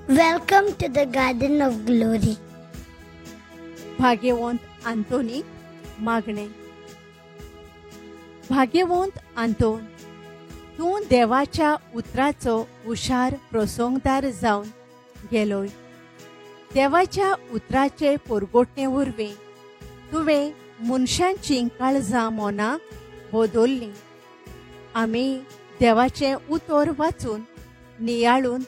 Welcome to the Garden of Glory. भाग्यवंत आंतोनीक मागणें. भाग्यवंत आंतोन, तूं देवाच्या उतराचो हुशार प्रसंगदार जावन गेलोय. देवाच्या उतराचे पोरगोटणे वरवीं तुवें मनशांचीं काळजां मनां बदल्लीं. आमी देवाचें उतर वाचून नियाळून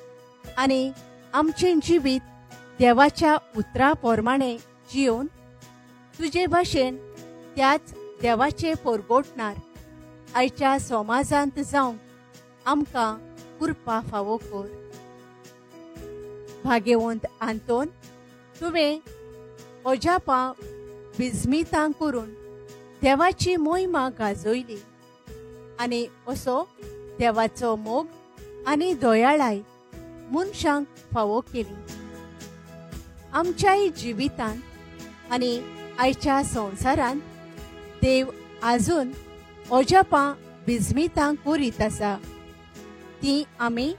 आनी आमचें जिवीत देवाच्या उतरा प्रमाणें जियोवन तुजे भाशेन त्याच देवाचे पोरगोटणार आयच्या समाजांत जावंक आमकां कृपा फावो कर. भाग्यवंत आंतोन, तुवें अजापां विस्मितां करून देवाची मोहिमा गाजयली आनी असो देवाचो मोग आनी दयाळाय मनशांक फावो केली. आमच्याय जिवितांत आनी आयच्या संवसारांत देव आजून अजापां विस्मितां करीत आसा. ती आमी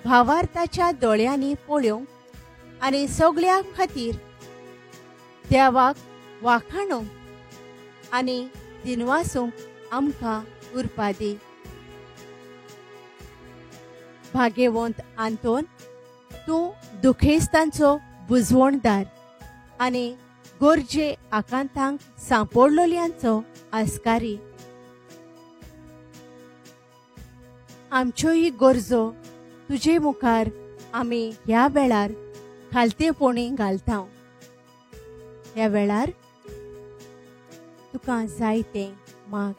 भावार्थाच्या दोळ्यांनी पळोवंक आनी सगळ्यां खातीर देवाक वाखाणूंक आनी दिनवासूंक आमकां उर्बा दी. भाग्यवंत आंतोन, तूं दुखेस्तांचो बुजवणदार आनी गरजे आकांतांक सांपडलोल्यांचो आस्कारी. आमच्योय गरजो तुजे मुखार आमी ह्या वेळार खालतेपणी घालता. ह्या वेळार तुका जाय तें माग.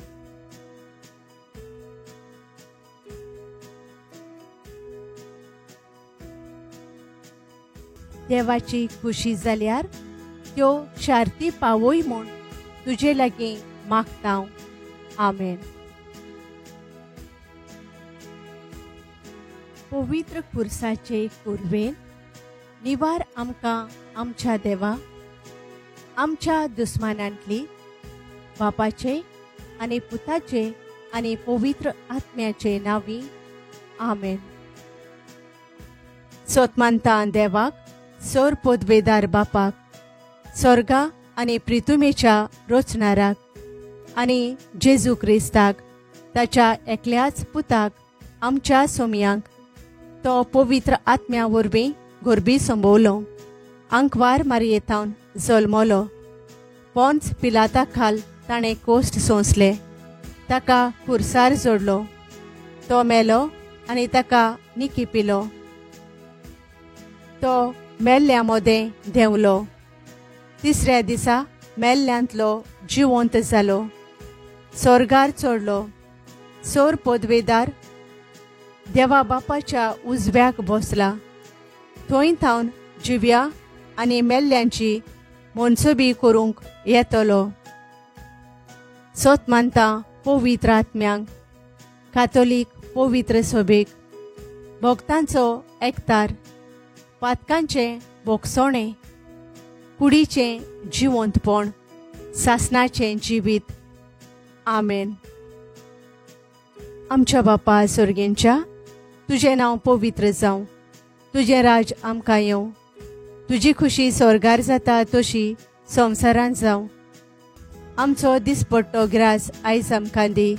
देवाची खुशी जाल्यार त्यो शार्ती पावय म्हूण तुजे लागीं मागता. आमेन. पवित्र खुर्साचे कुरवेन निवार आमकां आमच्या देवा, आमच्या दुस्मानांतली, बापाचे आनी पुताचे आनी पवित्र आत्म्याचे नांवी. आमेन. सोतमानता देवाक, सोर पदवेदार बापाक, स्वर्गा आनी प्रितुमेच्या रचणाराक आनी जेजू क्रिस्ताक, ताच्या एकल्याच पुताक, आमच्या सोमयांक, तो पवित्र आत्म्या वरवीं गोरबी संभवलो, आंकवार मारयेतावन जल्मलो, पोंच पिलाता खाल ताणें कोश्ट सोंसले, ताका खुर्सार जोडलो, तो मेलो आनी ताका निकी पिलो, तो मेल्ल्या मदें देंवलो, तिसऱ्या दिसा मेल्ल्यांतलो जिवंत जालो, स्वर्गार चडलो, सोर पदवेदार देवा बापाच्या उजव्याक बसला, थंय थावन जिव्या आनी मेल्ल्यांची मनसुबी करूंक येतलो. सोत मानता पवित्र आत्म्यांक, कातोलीक पवित्र सभेक, भक्तांचो एकतार, पातकांचें भोगसणें, कुडीचें जिवंतपण, सासणाचें जिवीत. आमेन. आमच्या बापा सर्गेंच्या, तुजें नांव पवित्र जावं, तुजें राज आमकां येवं, तुजी खुशी स्वर्गार जाता तशी संवसारांत जावं. आमचो दिसपट्टो ग्रास आयज आमकां दी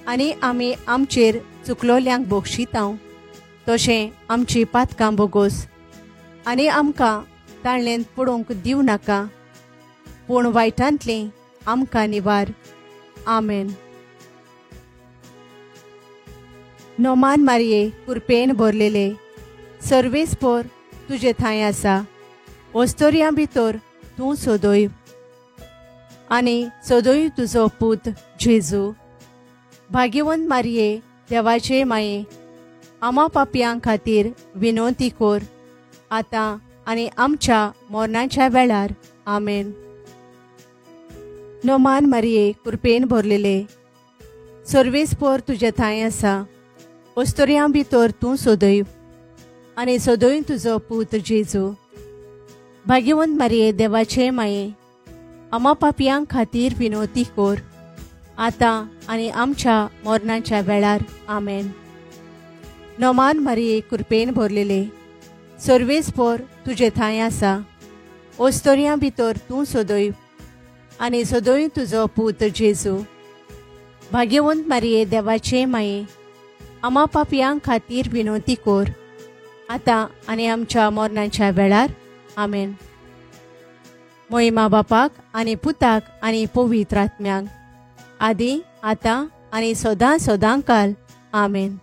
आनी आमी आमचेर चुकलोल्यांक बक्षितांव तशें आमची पातकां बोगोस आनी आमकां ताळ्ळेंत पडूंक दिवं नाका, पूण वायटांतलीं आमकां निवार. आमेन. नोमान मारये कुरपेन भरलेले सर्वेस्पोर तुजे थंय आसा, वस्तोर्यां भितर तूं सोदय आनी सोदय तुजो पूत जेजू. भाग्यवंत मारये देवाचे माये, आमा पापयां खातीर विनवती कर, आतां आनी आमच्या मरणाच्या वेळार. आमेन. नोमान मारये कुरपेन भरलेले सर्वेस्पोर तुजे थंय आसा, वस्तोर्यां भितर तूं सोदय आनी सोदय तुजो पूत जेजू. भाग्यवंत मारये देवाचे माये, आमा पापयां खातीर विनवती कर, आतां आनी आमच्या मरणाच्या वेळार. आमेन. नोमान मारये कुरपेन भरलेले सर्वेस्पोर तुजे थांय आसा. ओस्तोरयां भितर तूं सदैव आनी सदैव तुजो पूत जेजू. भाग्यवंत मारिये देवाचे माये, आमा पापयां खातीर विनवती कोर, आतां आनी आमच्या मरणाच्या वेळार. आमेन. मोहिमा बापाक आनी पुताक आनी पवित्र आत्म्याक, आदी आतां आनी सदां सदां काल. आमेन.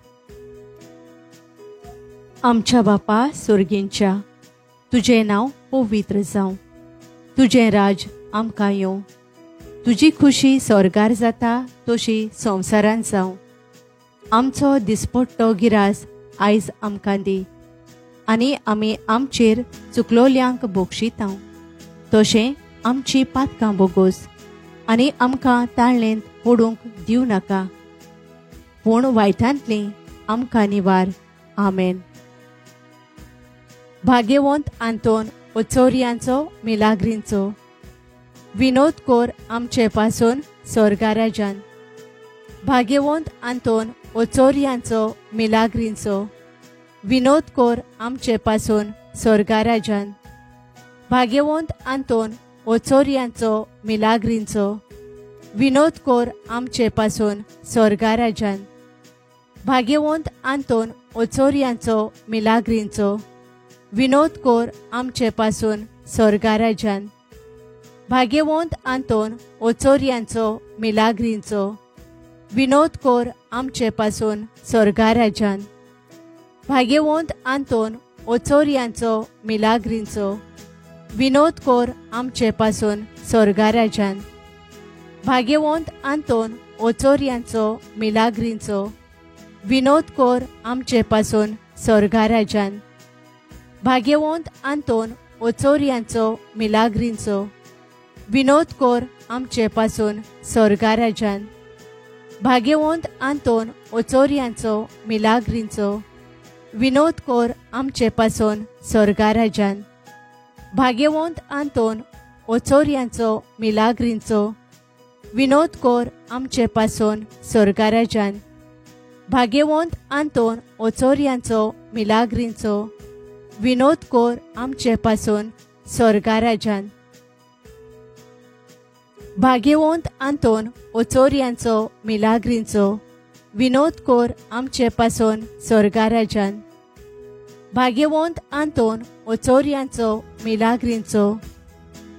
आमच्या बापा सोर्गींच्या, तुजें नांव पवित्र जावं, तुजें राज आमकां येवं, तुजी खुशी स्वर्गार जाता तशी संवसारांत जावं. आमचो दिसपट्टो गिरास आयज आमकां दी आनी आमी आमचेर चुकलोल्यांक बोगशितांव तशें आमची पातकां बोगोस आनी आमकां ताळणेंत पडूंक दिवं नाका, पूण वायटांतली आमकां निवार. आमेन. भाग्यवंत आंतोन ओचोरयांचो मिलाग्रींचो, विनोद कोर आमचे पासून स्वर्गाराजान. भाग्यवंत आंतोन ओचोरयांचो मिलाग्रींचो, विनोद कोर आमचे पासून स्वर्गाराजान. भाग्यवंत आंतोन ओचोरयांचो मिलाग्रींचो, विनोद कोर आमचे पासून स्वर्गाराजान. भाग्यवंत आंतोन ओचोरयांचो मिलाग्रींचो, विनोद कोर आमचे पासून स्वर्गाराजान. भाग्यवंत आंतोन ओचोरयांचो मिलाग्रींचो, विनोद कोर आमचे पासून स्वर्गाराजान. भाग्यवंत आंतोन ओचोरयांचो मिलाग्रींचो, विनोद कोर आमचे पासून स्वर्गाराजान. भाग्यवंत आंतोन ओचोरयांचो मिलाग्रींचो, विनोद कोर आमचे पासून स्वर्गाराजान. भाग्यवंत आंतोन ओचोरयांचो मिलाग्रींचो, विनोद कोर आमचे पासून स्वर्गाराजान. भाग्यवंत आंतोन ओचोरयांचो मिलाग्रींचो, विनोद कोर आमचे पासून स्वर्गाराजान. भाग्यवंत आंतोन ओचोरयांचो मिलाग्रींचो, विनोद कोर आमचे पासून स्वर्गाराजान. भाग्यवंत आंतोन ओचोरयांचो मिलाग्रींचो, विनोद कोर आमचे पासून स्वर्गाराजान. भाग्यवंत आंतोन ओचोरयांचो मिलाग्रींचो, विनोद कोर आमचे पासून स्वर्गाराजान. भाग्यवंत आंतोन ओचोरयांचो मिलाग्रींचो,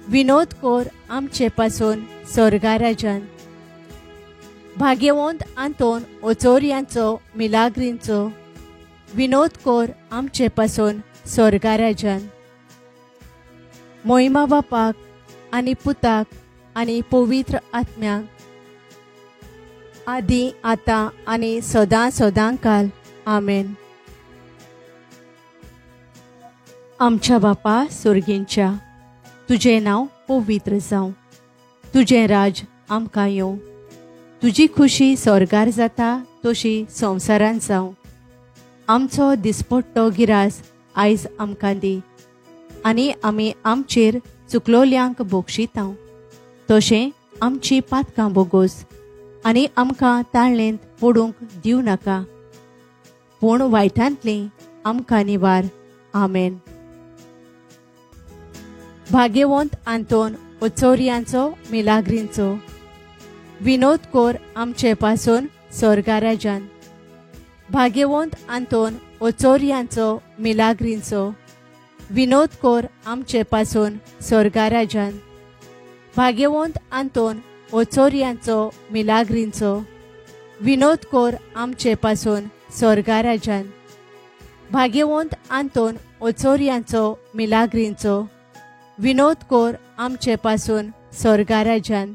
विनोद कोर आमचे पासून स्वर्गाराजान. भाग्यवंत आंतोन ओचोरयांचो मिलाग्रींचो, विनोद कोर आमचे पासून स्वर्गाराजान. मोहिमा बापाक आनी पुताक आनी पवित्र आत्म्याक, आदी आतां आनी सदां सदां काल. आमेन. आमच्या बापा सोर्गींच्या, तुजें नांव पवित्र जावं, तुजें राज आमकां येवं, तुजी खुशी स्वर्गार जाता तशी संवसारांत जावं. आमचो दिसपट्टो गिरास आयज आमकां दी आनी आमी आमचेर चुकलोल्यांक बोगशितांव तशें आमची पातकां बोगोस आनी आमकां ताळणेंत पडूंक दिवं नाका, पूण वायटांतली आमकां निवार. आमेन. भाग्यवंत आंतोन ओचोरयांचो मिलाग्रींचो, विनोद कोर आमचे पासून स्वर्गाराजान. भाग्यवंत आंतोन ओचोरयांचो मिलाग्रींचो, विनोद कोर आमचे पासून स्वर्गाराजान. भाग्यवंत आंतोन ओचोरयांचो मिलाग्रींचो, विनोद कोर आमचे पासून स्वर्गाराजान. भाग्यवंत आंतोन ओचोरयांचो मिलाग्रींचो, विनोद कोर आमचे पासून स्वर्गाराजान.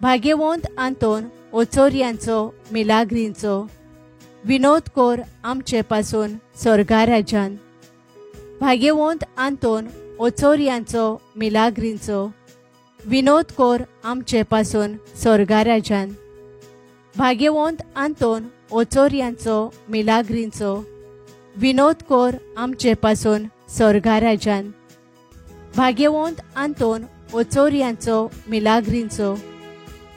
भाग्यवंत आंतोन ओचोरयांचो मिलाग्रींचो, विनोद कोर आमचे पासून स्वर्गाराजान. भाग्यवंत आंतोन ओचोरयांचो मिलाग्रींचो, विनोद कोर आमचे पासून स्वर्गाराजान. भाग्यवंत आंतोन ओचोरयांचो मिलाग्रींचो, विनोद कोर आमचे पासून स्वर्गाराजान. भाग्यवंत आंतोन ओचोरयांचो मिलाग्रींचो,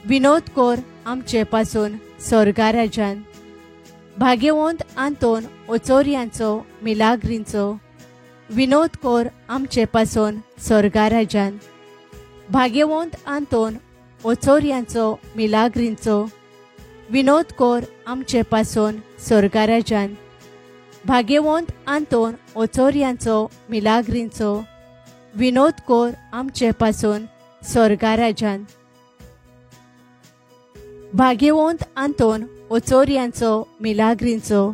विनोद कोर आमचे पासून स्वर्गाराजान. भाग्यवंत आंतोन ओचोरयांचो मिलाग्रींचो, विनोद कोर आमचे पासून सोर्गाराजान. भाग्यवंत आंतोन ओचोरयांचो मिलाग्रींचो विनोद कोर आमचे पासून सोर्गाराजान. भाग्यवंत आंतोन ओचोरयांचो मिलाग्रींचो विनोद कोर आमचे पासून सोर्गाराजान. भाग्यवंत आंतोन ओचोरयांचो मिलाग्रींचो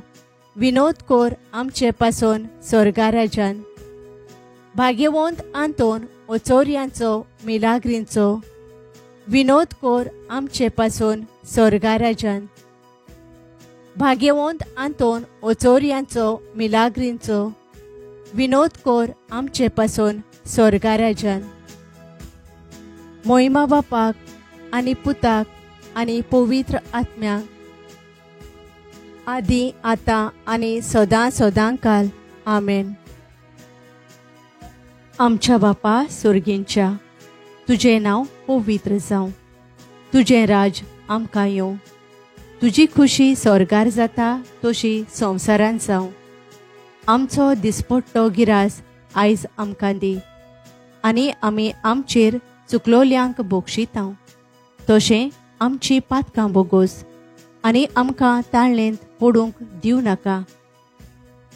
विनोद कोर आमचे पासून सोर्गाराजान. भाग्यवंत आंतोन ओचोरयांचो मिलाग्रींचो विनोद कोर आमचे पासून सोर्गाराजान. भाग्यवंत आंतोन ओचोरयांचो मिलाग्रींचो विनोद कोर आमचे पासून सोर्गाराजान. मोहिमा बापाक आनी पुताक आनी पवित्र आत्म्याक, आदी आतां आनी सदां सदां काल. आमेन. आमच्या बापा सोर्गींच्या, तुजें नांव पवित्र जावं, तुजें राज आमकां येवं, तुजी खुशी सोर्गार जाता तशी संवसारांत जावं. आमचो दिसपट्टो गिरास आयज आमकां दी आनी आमी आमचेर चुकलोल्यांक बोगशितांव तशें आमची पातकां बोगोस आनी आमकां ताळणेंत पडूंक दिवं नाका,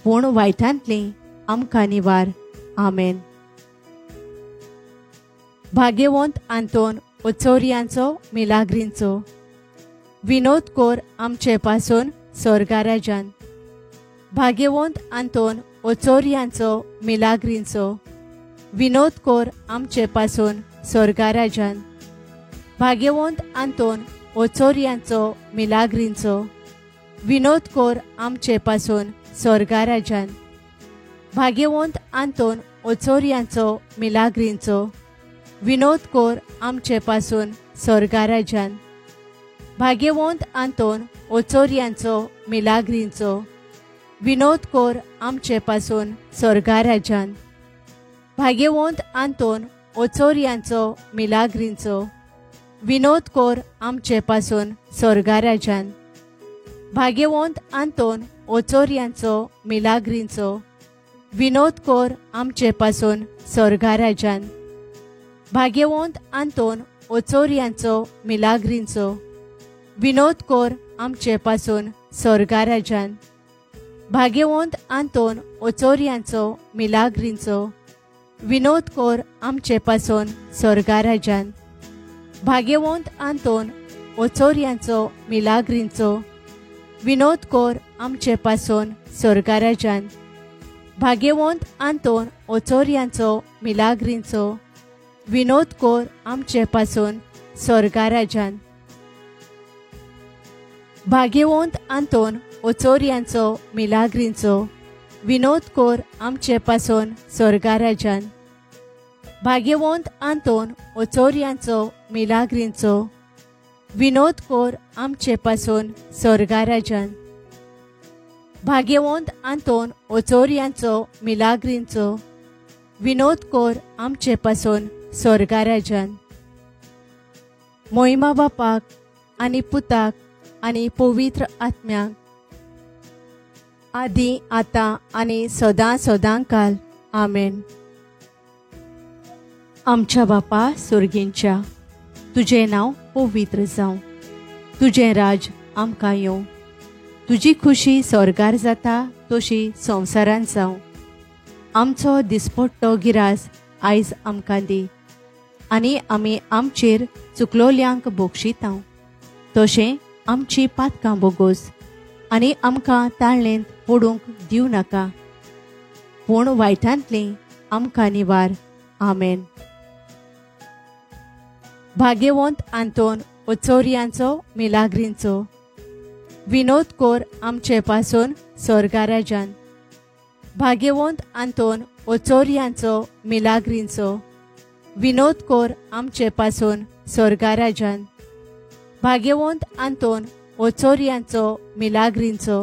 पूण वायटांतली आमकां निवार. आमेन. भाग्यवंत आंतोन ओचोरयांचो मिलाग्रींचो विनोद कोर आमचे पासून सोर्गाराजान. भाग्यवंत आंतोन ओचोरयांचो मिलाग्रींचो विनोद कोर आमचे पासून सोर्गाराजान. भाग्यवंत आंतोन ओचोरयांचो मिलाग्रींचो विनोद कोर आमचे पासून सोर्गाराजान. भाग्यवंत आंतोन ओचोरयांचो मिलाग्रींचो विनोद कोर आमचे पासून सोर्गाराजान. भाग्यवंत आंतोन ओचोरयांचो मिलाग्रींचो विनोद कोर आमचे पासून सोर्गाराजान. भाग्यवंत आंतोन ओचोरयांचो मिलाग्रींचो विनोद कोर आमचे पासून सोर्गाराजान. भाग्यवंत आंतोन ओचोरयांचो मिलाग्रींचो विनोद कोर आमचे पासून सोर्गाराजान. भाग्यवंत आंतोन ओचोरयांचो मिलाग्रींचो विनोद कोर आमचे पासून सोर्गाराजान. भाग्यवंत आंतोन ओचोरयांचो मिलाग्रींचो विनोद कोर आमचे पासून सोर्गाराजान. भाग्यवंत आंतोन ओचोरयांचो मिलाग्रींचो विनोद कोर आमचे पासून सोर्गाराजान. भाग्यवंत आंतोन ओचोरयांचो मिलाग्रींचो विनोद कोर आमचे पासून सोर्गाराजान. भाग्यवंत आंतोन ओचोरयांचो मिलाग्रींचो विनोद कोर आमचे पासून सोर्गाराजान. भाग्यवंत आंतोन ओचोरयांचो मिलाग्रींचो विनोद कोर आमचे पासून सोर्गाराजान. भाग्यवंत आंतोन ओचोरयांचो मिलाग्रींचो विनोद कोर आमचे पासून सोर्गाराजान. मोहिमा बापाक आनी पुताक आनी पवित्र आत्म्याक, आदी आतां आनी सदां सदां काल. आमेन. आमच्या बापा सोर्गींच्या, तुजें नांव पवित्र जावं, तुजें राज आमकां येवं, तुजी खुशी सोर्गार जाता तशी संवसारांत जावं. आमचो दिसपट्टो गिरास आयज आमकां दी आनी आमी आमचेर चुकलोल्यांक बोगशितांव तशें आमची पातकां बोगोस आनी आमकां ताळणेंत पडूंक दिवं नाका, पूण वायटांतली आमकां निवार. आमेन. भाग्यवंत आंतोन ओचोरयांचो मिलाग्रींचो विनोद कोर आमचे पासून सोर्गाराजान. भाग्यवंत आंतोन ओचोरयांचो मिलाग्रींचो विनोद कोर आमचे पासून सोर्गाराजान. भाग्यवंत आंतोन ओचोरयांचो मिलाग्रींचो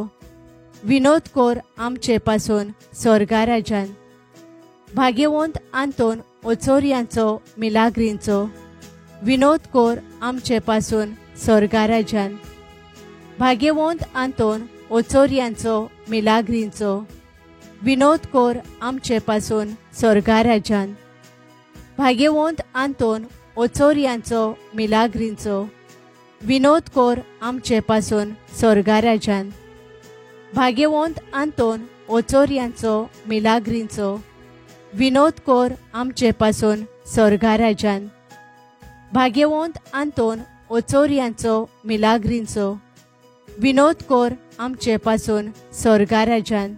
विनोद कोर आमचे पासून सोर्गाराजान. भाग्यवंत आंतोन ओचोरयांचो मिलाग्रींचो विनोद कोर आमचे पासून सोर्गाराजान. भाग्यवंत आंतोन ओचोरयांचो मिलाग्रींचो विनोद कोर आमचे पासून सोर्गा राजान. भाग्यवंत आंतोन ओचोरयांचो मिलाग्रींचो विनोद कोर आमचे पासून सोर्गा राजान. भाग्यवंत आंतोन ओचोरयांचो मिलाग्रींचो विनोद कोर आमचे पासून सोर्गा राजान. भाग्यवंत आंतोन ओचोरयांचो मिलाग्रींचो विनोद कोर आमचे पासून सोर्गा राजान.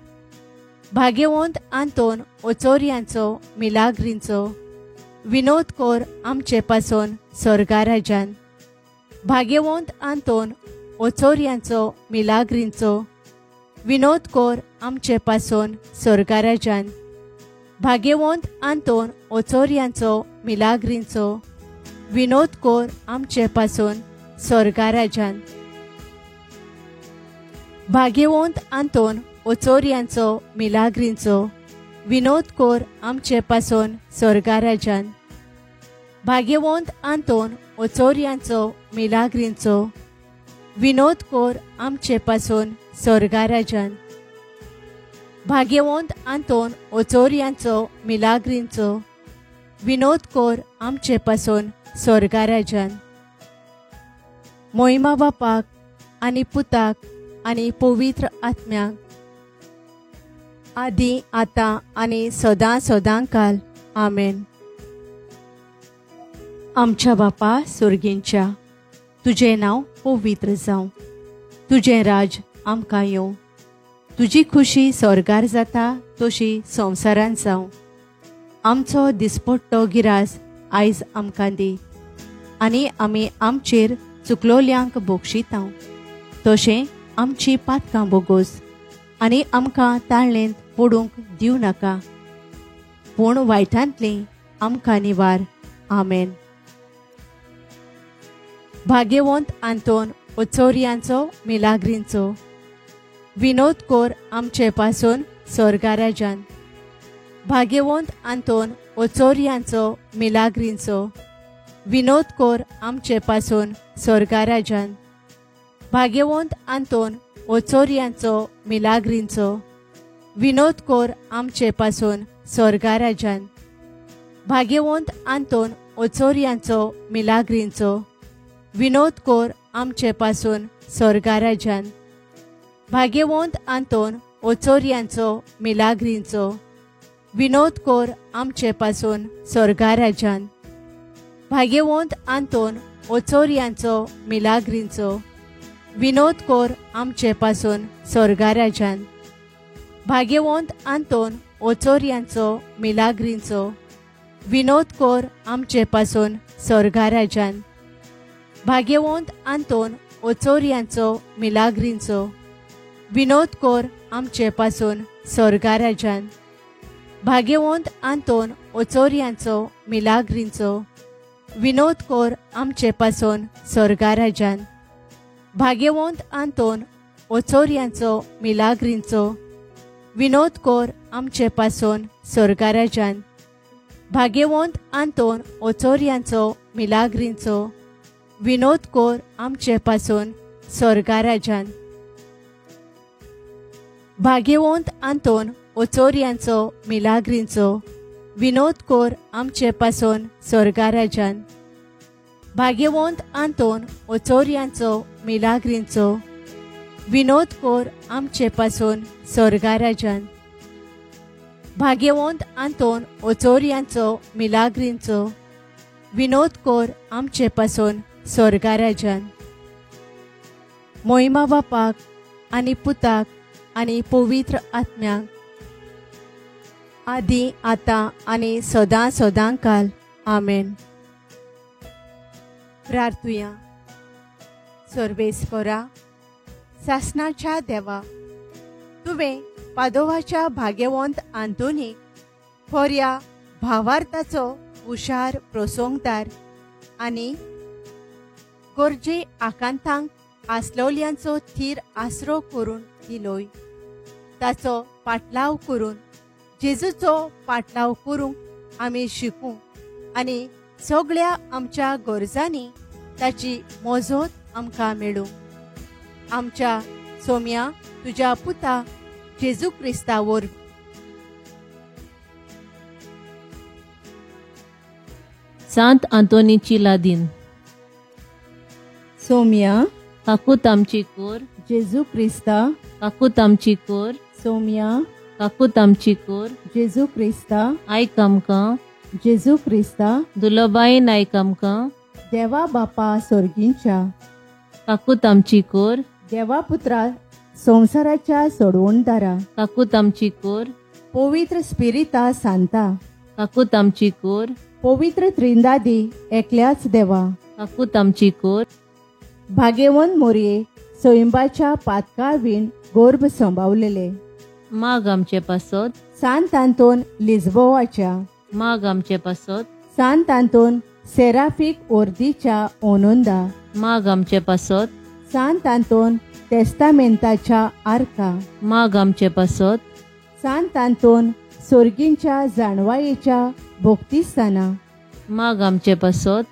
भाग्यवंत आंतोन ओचोरयांचो मिलाग्रींचो विनोद कोर आमचे पासून सोर्गा राजान. भाग्यवंत आंतोन ओचोरयांचो मिलाग्रींचो विनोद कोर आमचे पासून सोर्गा राजान. भाग्यवंत आंतोन ओचोरयांचो मिलाग्रींचो विनोद कोर आमचे पासून सोर्गा राजान. भाग्यवंत आंतोन ओचोरयांचो मिलाग्रींचो विनोद कोर आमचे पासून सोर्गा राजान. भाग्यवंत आंतोन ओचोरयांचो मिलाग्रींचो विनोद कोर आमचे पासून सोर्गा राजान. भाग्यवंत आंतोन ओचोरयांचो मिलाग्रींचो विनोद कोर आमचे पासून सोर्गा राजान. मोहिमा बापाक आनी पुताक आनी पवित्र आत्म्याक आदी आतां आनी सदां सदां काल. आमेन. आमच्या बापा सोर्गींच्या, तुजें नांव पवित्र जावं, तुजें राज आमकां येवं, तुजी खुशी सोर्गार जाता तशी संवसारांत जावं. आमचो दिसपट्टो गिरास आयज आमकां दी आनी आमी आमचेर चुकलोल्यांक बोगशितांव तशें आमची पातकां बोगोस आनी आमकां ताळणेंत पडूंक दिवं नाका, पूण वायटांतली आमकां निवार. आमेन. भाग्यवंत आंतोन ओचोरयांचो मिलाग्रींचो विनोद कोर आमचे पासून सोर्गा राजान. भाग्यवंत आंतोन ओचोरयांचो मिलाग्रींचो विनोद कोर आमचे पासून सोर्गा राजान. भाग्यवंत आंतोन ओचोरयांचो मिलाग्रींचो विनोद कोर आमचे पासून सोर्गा राजान. भाग्यवंत आंतोन ओचोरयांचो मिलाग्रींचो विनोद कोर आमचे पासून सोर्गा राजान. भाग्यवंत आंतोन ओचोरयांचो मिलाग्रींचो विनोद कोर आमचे पासून सोर्गा राजान. भाग्यवंत आंतोन ओचोरयांचो मिलाग्रींचो विनोद कोर आमचे पासून सोर्गा राजान. भाग्यवंत आंतोन ओचोरयांचो मिलाग्रींचो विनोद कोर आमचे पासून सोर्गा राजान. भाग्यवंत आंतोन ओचोरयांचो मिलाग्रींचो विनोद कोर आमचे पासून सोर्गा राजान. भाग्यवंत आंतोन ओचोरयांचो मिलाग्रींचो विनोद कोर आमचे पासून सोर्गा राजान. भाग्यवंत आंतोन ओचोरयांचो मिलाग्रींचो विनोद कोर आमचे पासून सोर्गा राजान. भाग्यवंत आंतोन ओचोरयांचो मिलाग्रींचो विनोद कोर आमचे पासून सोर्गा राजान. भाग्यवंत आंतोन ओचोरयांचो मिलाग्रींचो विनोद कोर आमचे पासून सोर्गा राजान. भाग्यवंत आंतोन ओचोरयांचो मिलाग्रींचो विनोद कोर आमचे पासून सोर्गा राजान. भाग्यवंत आंतोन ओचोरयांचो मिलाग्रींचो विनोद कोर आमचे पासून सोर्गा राजान. मोहिमा बापाक आनी पुताक आनी पवित्र आत्म्याक आदी आतां आनी सदां सदां काल. आमेन. प्रार्थुया. सर्वेस्परा सासणाच्या देवा, तुवें पादोवाच्या भाग्यवंत आंतोनीक खोऱ्या भावार्थाचो हुशार प्रसंगदार आनी गरजे आकांतांक आसलोल्यांचो थीर आसरो करून दिलोय. ताचो पाटलाव करून जेजूचो पाटलाव करूंक आमी शिकूं आनी सगळ्या आमच्या गरजांनी ताची मोजत आमकां मेळूं. आमच्या सोम्या तुज्या पुता जेजू क्रिस्ता वरवीं. सांत आंतोनीची लादीन. सोम्या काकूत आमची कोर. जेजू क्रिस्ता काकूत आमची कोर. सोम्या काकूत आमची कोर. जेजू क्रिस्ता आयक आमकां. जेजू क्रिस्ता दुलबायेन आयक आमकां. देवा बापा सोर्गींच्या काकूत आमची कोर. देवा पुत्रा संवसाराच्या सोडवणदारा काकूत आमची कोर. पवित्र स्पिरिता सांता काकूत आमची कोर. पवित्र त्रिंदादी एकल्याच देवा काकूत आमची कोर. भागेवन मोरये सैंबाच्या पातका वीण गोर्भ संभावलेले माग आमचे पासत. सांत आंतोन लिज्बोवाच्या माग आमचे पासत. सांत आंतोन सेराफीक ओर्दीच्या ओनोंदा माग आमचे पासत. सांत आंतोन तेस्तामेंताच्या आर्का माग आमचे पासत. सांत आंतोन सोर्गींच्या जाणवायेच्या भोक्तिस्ताना माग आमचे पासत.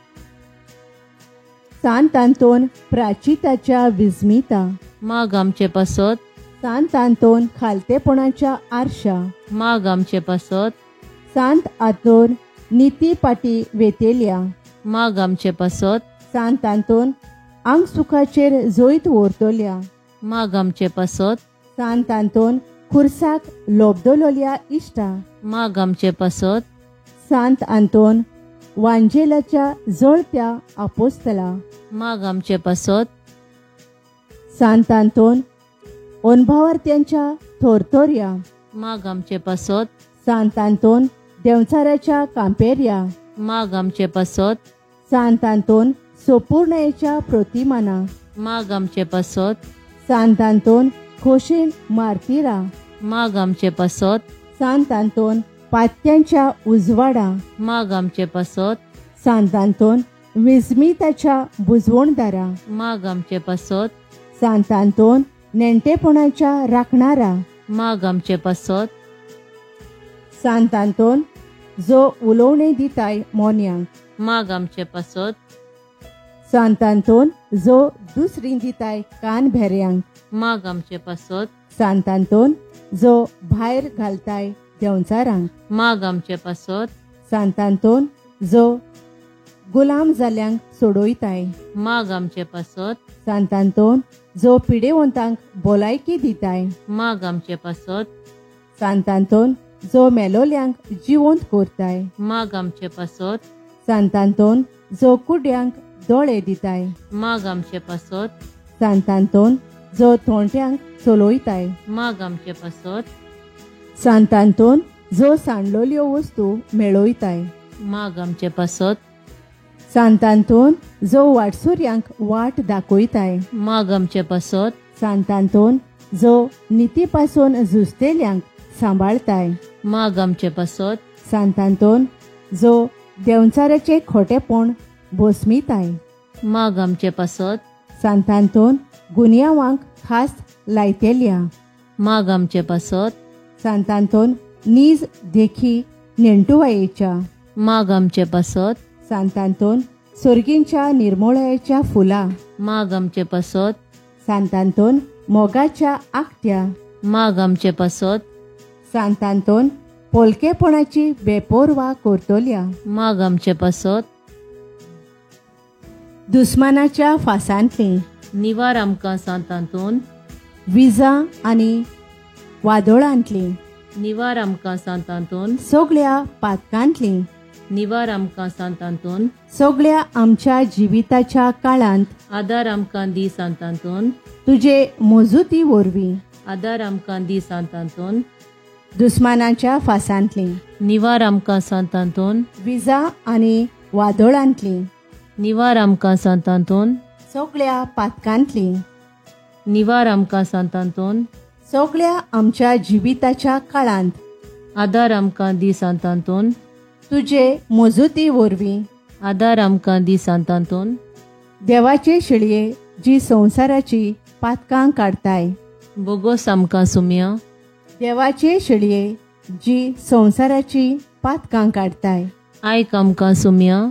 सांत आंतोन प्राचिताच्या विस्मिता माग आमचे पासत. सांत आंतोन खालतेपणाच्या आरशा माग आमचे पासत. सांत आंतोन निती पाटी वेतेल्या माग आमचे पासत. सांत आंतोन आंग सुखाचेर जैत व्हरतल्या माग आमचे पासत. सांत आंतोन खुर्साक लोबदलोल्या इश्टा माग आमचे पासत. सांत आंतोन वांजेलाच्या जळत्या आपोस्तला माग आमचे पासत. सांत आंतोन अनभावार्थ्यांच्या थोरथोर्या माग आमचे पासत. सांत आंतोन देंवचाराच्या कांपेर्या माग आमचे पासत. सांत आंतोन सोपूर्णयेच्या प्रतिमाना माग आमचे पासत. सांत आंतोन खोशेन मार्तिरा माग आमचे पासत. सांत आंतोन पात्यांच्या उजवाडा माग आमचे पासत. सांत आंतोन विस्मिताच्या बुजवणदारा माग आमचे पासत. सांत आंतोन नेणटेपणाच्या राखणारा माग आमचे पासत. सांत आंतोन जो उलोवणे दिताय मोन्यांक माग आमचे पासत. सांत आंतोन जो दुसरी दिताय कान भेऱ्यांक माग आमचे पासत. सांत आंतोन जो भायर घालताय देंवचारांक माग आमचे पासत. सांत आंतोन जो गुलाम जाल्यांक सोडयताय माग आमचे पासत. सांत आंतोन जो पिडेवंतांक भलायकी दिताय माग आमचे पासत. सांत आंतोन जो मेलोल्यांक जिवंत करताय माग आमचे पासत. सांत आंतोन जो कुड्यांक दोळे दिताय माग आमचे पासत. सांत आंतोन जो थोंट्यांक चलयताय माग आमचे पासत. सांत आंतोन जो सांडलोल्यो वस्तू मेळयताय माग आमचे पासत. सांत आंतोन जो वाटसुर्यांक वाट दाखयताय माग आमचे पासत. सांत आंतोन जो निती पासून झुजतेल्यांक सांबाळताय माग आमचे पासत. सांत आंतोन जो देंवचाराचे खोटेपण भोसमिताय माग आमचे पासत. सांत आंतोन गुन्यांवांक खास लायतेल्या माग आमचे पासत. सांत आंतोन नीज देखी नेणटुवायेच्या माग आमचे पासत. सांत आंतोन सोर्गींच्या निर्मोळायेच्या फुलां माग आमचे पासत. सांत आंतोन मोगाच्या आकट्या माग आमचे पासत. सांत आंतोन पोलकेपणाची बेपोरवा करतल्या माग आमचे पासत. दुस्मानाच्या फासांतली निवार आमकां सांत आंतोन. विजा आनी वादोळांतली निवार आमकां सांत आंतोन. सगळ्या पातकांतली निवार आमकां सांत आंतोन. सगळ्या आमच्या जिविताच्या काळांत आदार आमकां दी सांत आंतोन. तुजे मोजुती वरवीं आदार आमकां दी सांत आंतोन. दुस्मानाच्या फासांतली निवार आमकां सांत आंतोन. विजा आनी वादोळांतली निवार आमकां सांत आंतोन. सगळ्या पातकांतली निवार आमकां सांत आंतोन. सगळ्या आमच्या जिविताच्या काळांत आदार आमकां दी सांत आंतोन. तुजे मोजुती वरवीं आदार आमकां दी सांत आंतोन. देवाचे शेळये जी संवसाराची पातकां काडताय बोगोस आमकां सुम्या. देवाचे शेळये जी संवसाराची पातकां काडताय आयक आमकां सुम्या.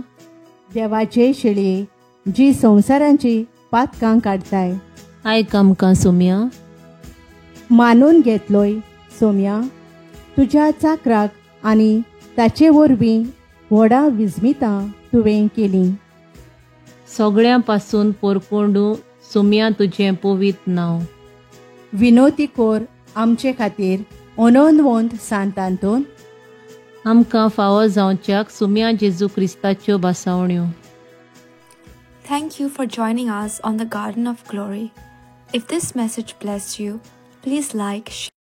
देवाचे शेळये जी संवसारांची पातकां काडताय आयक आमकां सोम्या. मानून घेतलोय सोम्या तुज्या चाकराक आनी ताचे वरवीं व्हडा विस्मितां तुवें केलीं. सगळ्यां पासून पोरकोंडू सुम्या तुजें पवित्र नांव. विनोती कोर आमचे खातीर अनोनवंत सांतांतून. आमकां फावो जावच्याक सुम्या जेजू क्रिस्ताच्यो भासावण्यो. Thank you for joining us on the Garden of Glory. If this message blessed you, please like, share,